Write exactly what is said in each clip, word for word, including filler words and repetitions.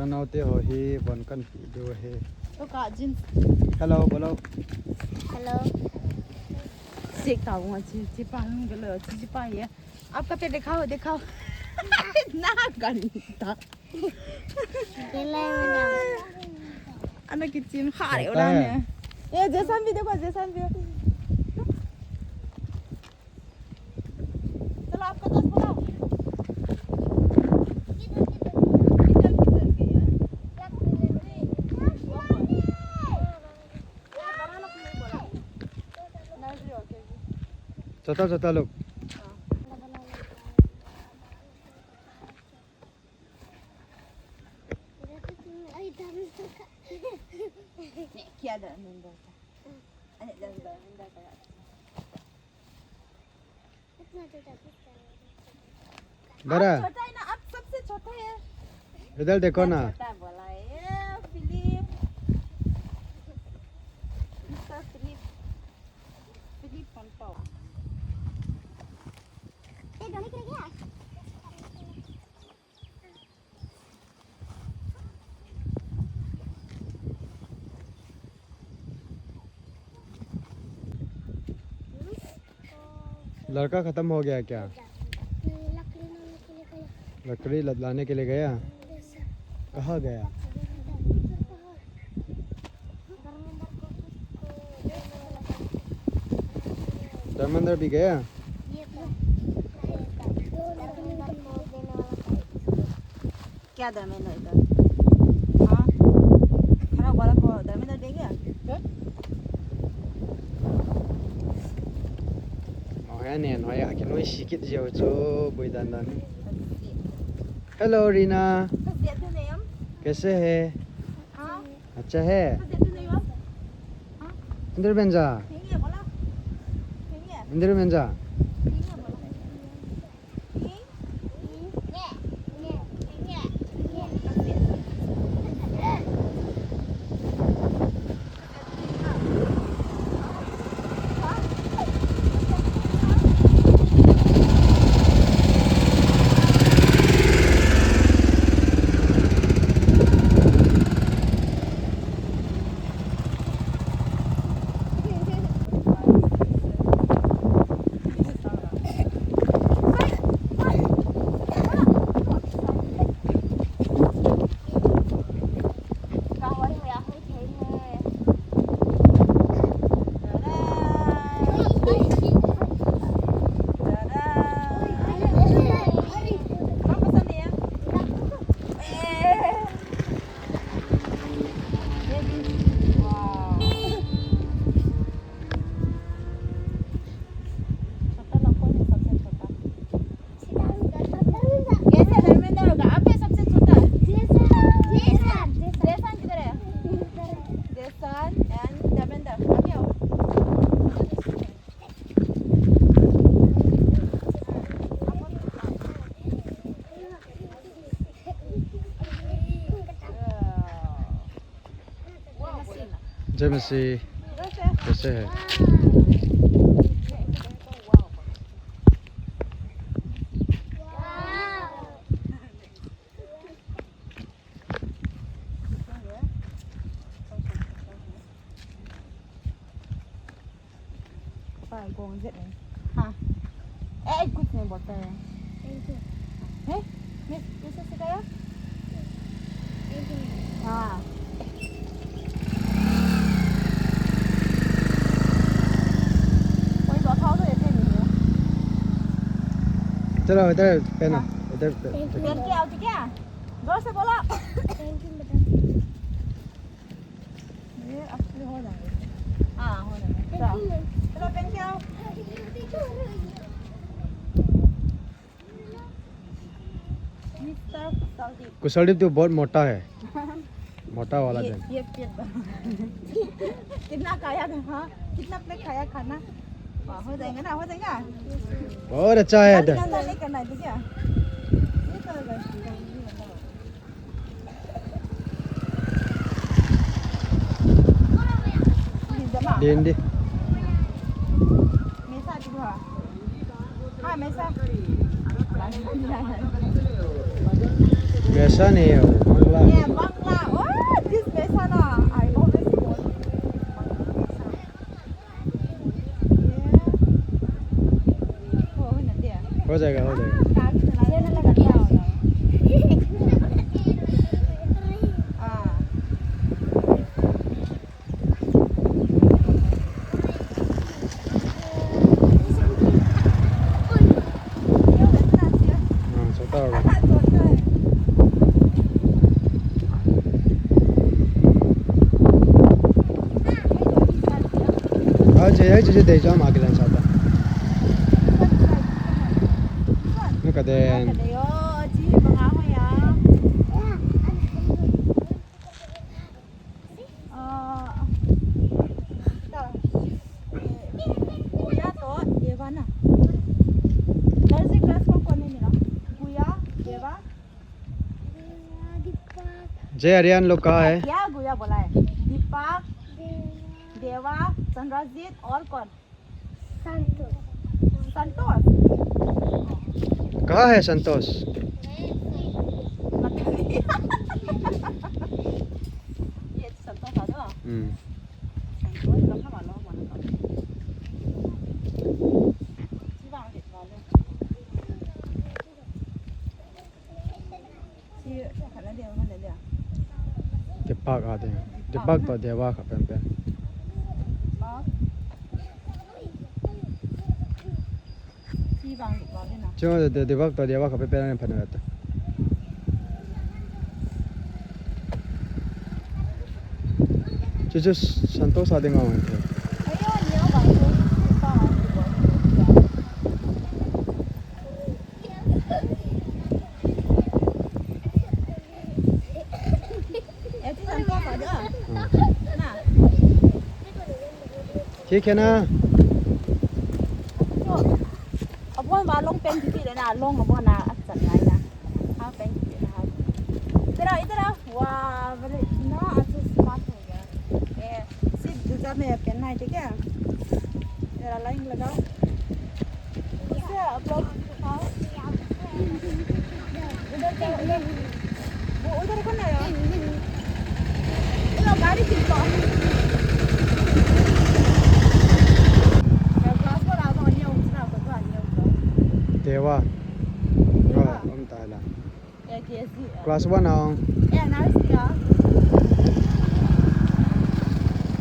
Naote ho hi von kan pi diu ahi. To ka jin. Hello, bolo. Hello. Sik ta wong chi chi pa hung galo chi chi pa ye. आपका पैर दिखाओ, दिखाओ। ना गंदा। ये ले मेरा। अना किचन खा रहे हो ना ने। ये जैसन भी देखो, जैसन भी। चलो, आपका दोस्त बुलाओ। किधर, किधर? किधर, किधर गया? ये बड़ा लोग नहीं बोला। नर्सरी और केजी। छोटा, छोटा लोग। हाँ। क्या धर्मेंद्र का? अरे, धर्मेंद्र का। इतना छोटा किसका है? बड़ा। आप छोटा है ना, आप सबसे छोटा है। इधर देखो ना। छोटा बोला है, ये फिलिप। Mister Philip. फिलिप पंतो। ये दोनों के लिए क्या? लड़का खत्म हो गया क्या? लकड़ी लाने के लिए गया। लकड़ी ल-, लाने के लिए गया? कहाँ गया? धर्मेंद्र भी गया? क्या धर्मेंद्र इधर? हाँ? खराब वाला को धर्मेंद्र दे गया? Noya ne, noya, ki noi sikit je ucho, bui dan dan. Hello, Rina. What's your name? कैसे है? हाँ? अच्छा है। What's your name? हाँ? अंदर बन जा। नहीं है, बोला। नहीं है। अंदर बन जा। नहीं है, बोला। छोटा लड़का कौन है सबसे छोटा? कैसे धर्मेंद्र होगा? आप है सबसे छोटा? Jason, Jason, Jason. जेसन किधर है? जेसन and धर्मेंद्र, आगे आओ। जय मसीह। कैसे है? Pai gong jet ne. Ha. Eh, good ne bottle. Thank you. Eh? Miss, miss, sika ya? Thank you. Ha. कोई बता दो, ऐसे नहीं है। चलो, इधर पहनो, हाँ। इधर पे-, thank you। पहन के आओ, ठीक है? जोर से बोलो। Thank you, madam। ये आपके हो जाएंगे। हाँ, हो जाएंगे। चलो। चलो, पहन के आओ। मिस्टर कुशलदीप। कुशलदीप तो बहुत मोटा है। मोटा वाला ये, दिन। ये पेट भर। कितना खाया था? हाँ, कितना प्लेट खाया खाना? हाँ, हो जाएगा ना, हो जाएगा। बहुत अच्छा है। खाली अंदर नहीं करना है, ठीक है? ये तो Din di. Mesa di ba? Ah, mesa. Mesa ni, oh. Yeah, Bangla. Oh, this Mehsana. I always want Bangla Mehsana. Yeah. Oh, na dia. हो जाएगा, हो जाएगा। Ah, kaki na lang. Siya na lang ang tao. Ah. हाँ, छोटा होगा। हाँ, जे है, जे दे जाओ, हम आगे लेना चाहता। Look at them. Guya to Deva na. Nursery class कौन कौन है मेरा? गुया, देवा। जय हरियाणा लोग कहाँ है? क्या गुया बोला है? दीपक, देवा, चंद्रजीत और कौन? संतोष। संतोष? कहाँ है संतोष? ये संतोष आ जाओ। हम्म। Deepak a ding. Deepak to Deva kha penpen. Chu de, de, Deepak to Deva kha penpen a phan ta. Chu chu Santosh a ding a hung the. Khi khi na. Abon ba long pen ti ti le na long abon na a chan lai na. Ha pen ti ti na ha. Itara itara. Wow, very na a chu smart ho gaya. Eh, sit duja mein pen nahi, theek hai? Itara line lagao. Usse aap log, haan. Udhar jao, udhar. Wo udhar ko na yaar. Ilo gari chilto. Ya class ko la ko anya unsa ko ko anya unsa. Deva. Deva. Wa, um ta la. Ya K G. Class one a. Ya nursery a.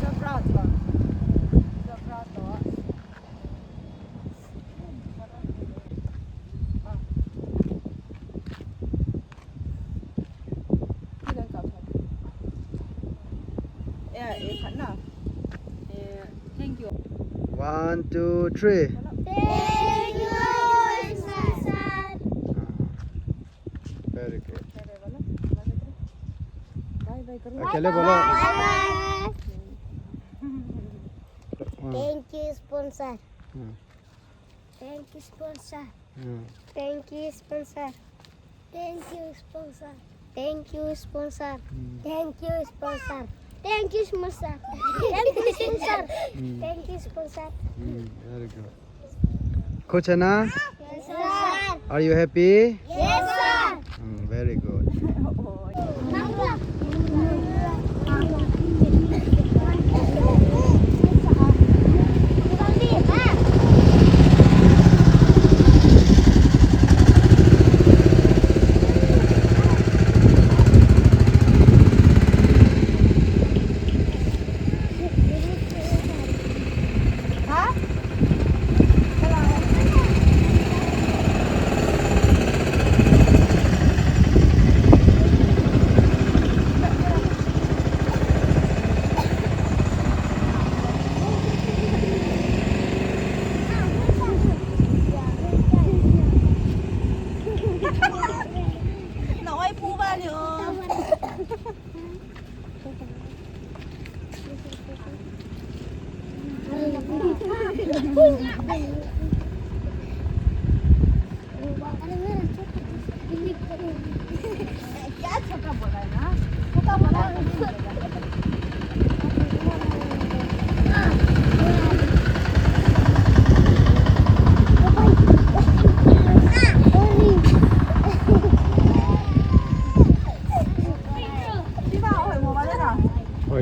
Jabra to. Jabra to. Thank you. One, two, three. Thank you, sponsor. Very good. Bye bye. अकेले बोलो. Bye bye. हाँ। Thank you, sponsor. हाँ। Thank you, sponsor. हाँ। Thank you, sponsor. Thank you, sponsor. Thank you, sponsor. Hmm. Thank you, sponsor. Thank you, sponsor. Thank you, sponsor. Hmm. Thank you, sponsor. Hmm, very good. खुश है ना? Yes, sir. Are you happy? Yes, sir. Hmm, very good.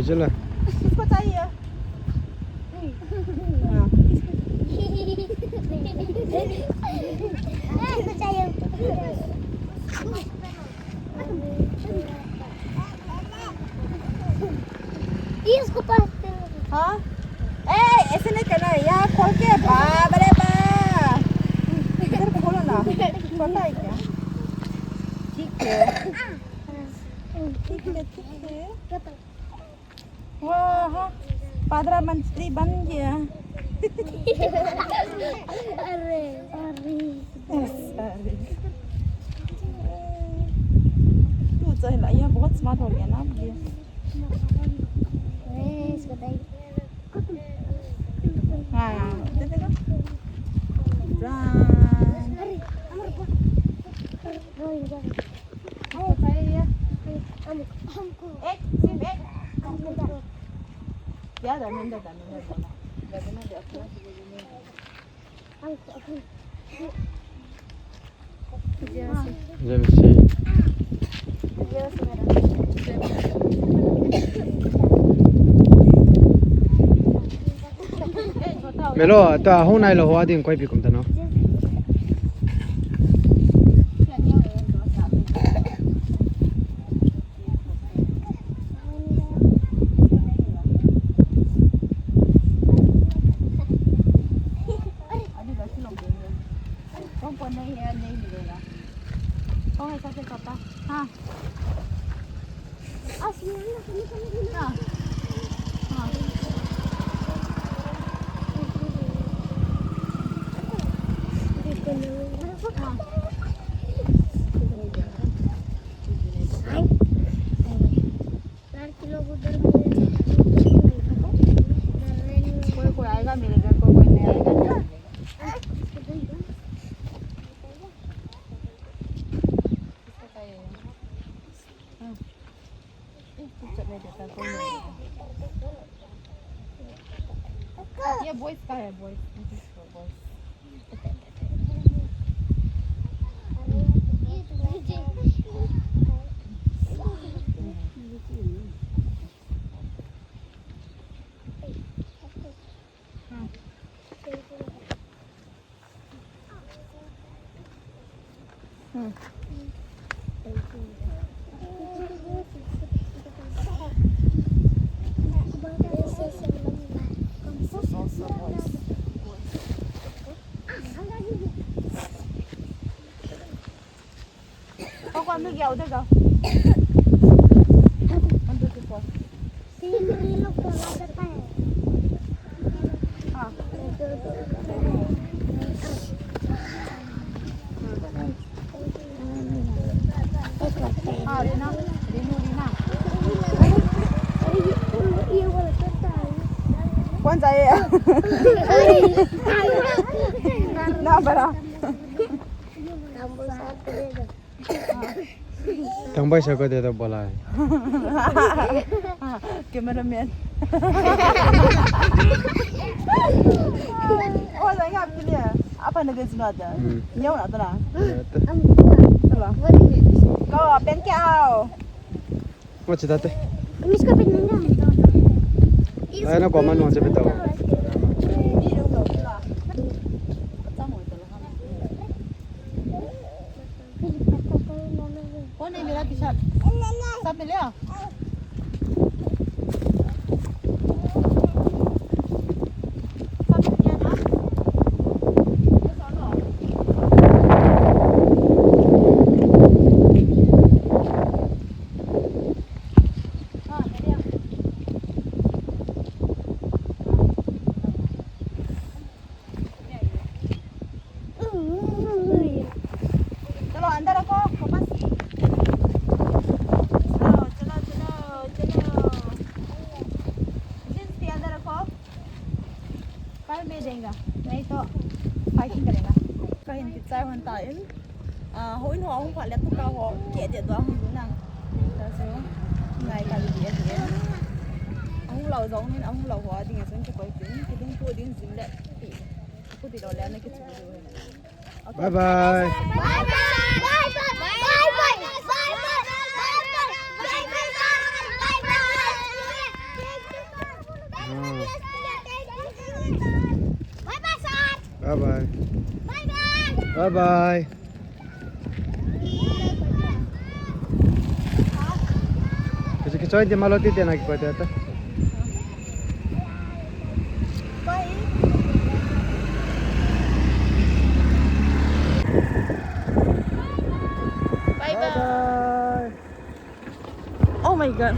चलो। इसको चाहिए। हाँ। इसको पास। हाँ। ए, ऐसे नहीं करना है। यहाँ खोल के, बाप रे बाप। इधर खोलो ना। छोटा है क्या? ठीक है। ठीक है, ठीक है। वाह, पादरा मंत्री बन गया। अरे, अरे। Yes, अरे। तू चल, ये बहुत smart हो गया ना अब ये। ए, इसको दे। हाँ, दे दे ना। Run। अरे, अरे, अरे। इसको चाहिए ये। हमको, हमको। एक, सिर्फ एक। हमको दो। क्या दो, मैंने दो, मैंने दो। दो, मैंने दो, अपना। हमको, हमको। Jemsi. Melo, ta hung nai lo ho ading koi pi kum ta no. कोई, कोई आएगा मेरे घर, कोई, कोई नहीं आएगा। ये बॉयज का है, boys. This is for boys. Kau kau ambil dia, udah kau. One, two, three, four. Sini, ini lo, kalau ada apa ya? Ah. Ah, Rina. Rina, Rina. Kwan sa iya. Na, bara. Tangbai sa ko de to bola hai. Cameraman. Oh, sa nga pili. Apa na gazma da? Hmm. Nyaw na tara. Ya, ta. Tara. Ko pen ke ao. Mo chita te. Miss ko pen nang. Ai na ko man mo chita. कौन नहीं मिला किशन? सब मिले हो? सब मिल गया ना? हाँ, मिले हो। चलो, अंदर रखो, वापस। चलो, चलो, चलो, चलो। जींस भी अंदर रखो। कल मैं देंगा, नहीं तो फाइटिंग करेगा। कहीं की चाय बनता है। Ah, houin ho ahung phat le tuka ho, keh deh doh ahung lut nang. Ta chu, ngai kal ding ahi. Ahung lou jong in, ahung lou ho ding a chun kikoi tin, kiding pu ding jin le pi. Pu ti lou le na kichu diu ahi. Bye bye. Bye bye. Bye bye. Bye bye. Bye bye. Bye bye. Bye bye. Bye bye. Bye bye. Bye bye. Bye bye. Kichoi, kichoi de, malo ti te na ki ko te ta. Bye bye. Oh my God.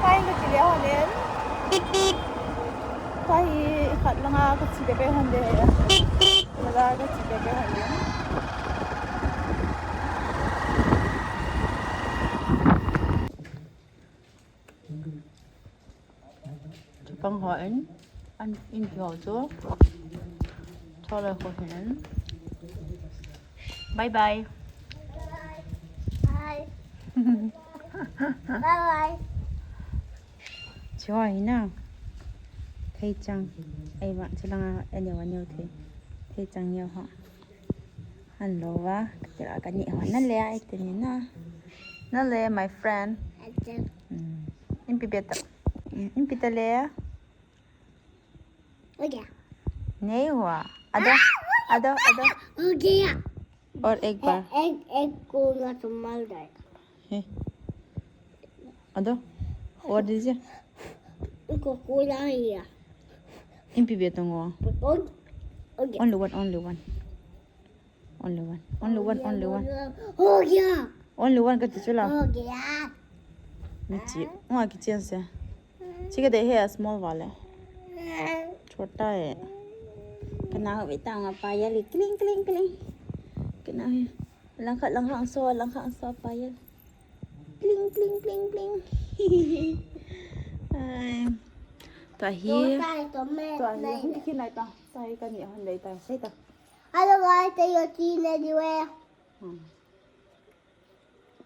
Kain ka kile honin. Kahi khat langa ka chi pepe hon de. Langa ka chi pepe hon de. Chapang ho in, an in ho chu. Tholoi ho hin. Bye bye. Bye. Bye bye. Choi na. Thei chang. Ei ma, chilanga aneo aneo thei. Thei chang neo ha. Hello va. Kati la kani ho na le ai te ni na. Na le, my friend. Acha. Hmm. Impi beta. Hmm, impi ta le. Oya. Nei hua. Ada. Ada, ada. Oya. और एक बार। एक, एक कोला तो मर जाएगा। हे। Ada. What is it? Coca-Cola ही है। Impi beta ngo. Oya. Only one, only one. Only one. Only one, only one. हो गया। Only one kati chu la. हो गया। Michi. Nga kichen se. Chi ka de he small wale. Chota hai. Kana ho beta nga payal hi. Kling, kling, kling. Kana hai. Langkhat, langkhat so, langkhat so payal. Kling, kling, kling, kling. Ai. Tahi. Tahi. Tahi. Tahi kani hon dei ta. Sei ta. Hello guys, today we are eating anywhere. Hmm.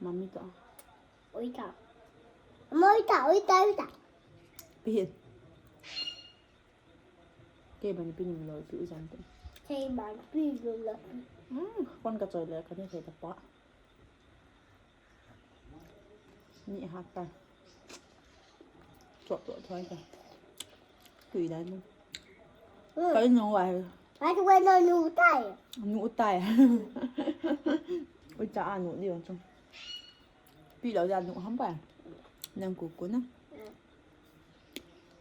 Mami to. Oita. Moita, oita, oita. Pihin. Kei ban pinu lo pi ujan te. Kei ban pinu lo. Hmm, kon ka choi le kani sei ta pa. Ni hat ta. Chop chop thoi ta. Tui dai nu. Hmm. Ka in nong wai. Wai tu wai no nu tai. Nu tai. Ui cha a nu ni ong chung. Pi lo ja nu ham pa. Nang ku ku na.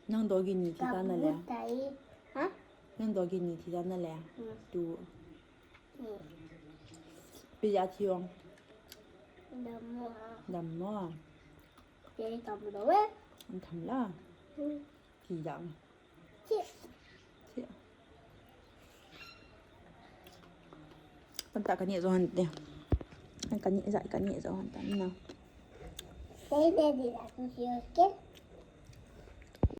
Nang dogi ni thi ta na le. Ka bu tai. Ha? Nang dogi ni thi ta na le. Hmm. Tu. Pi ja thi ong. Dam mo. Dam mo. Ke tam lo we. An tham la. Hmm. Ki ja. Ki. Ki. Tam ta kani zo han te. Kani za kani zo han tam na. Ke de di la tu si ke.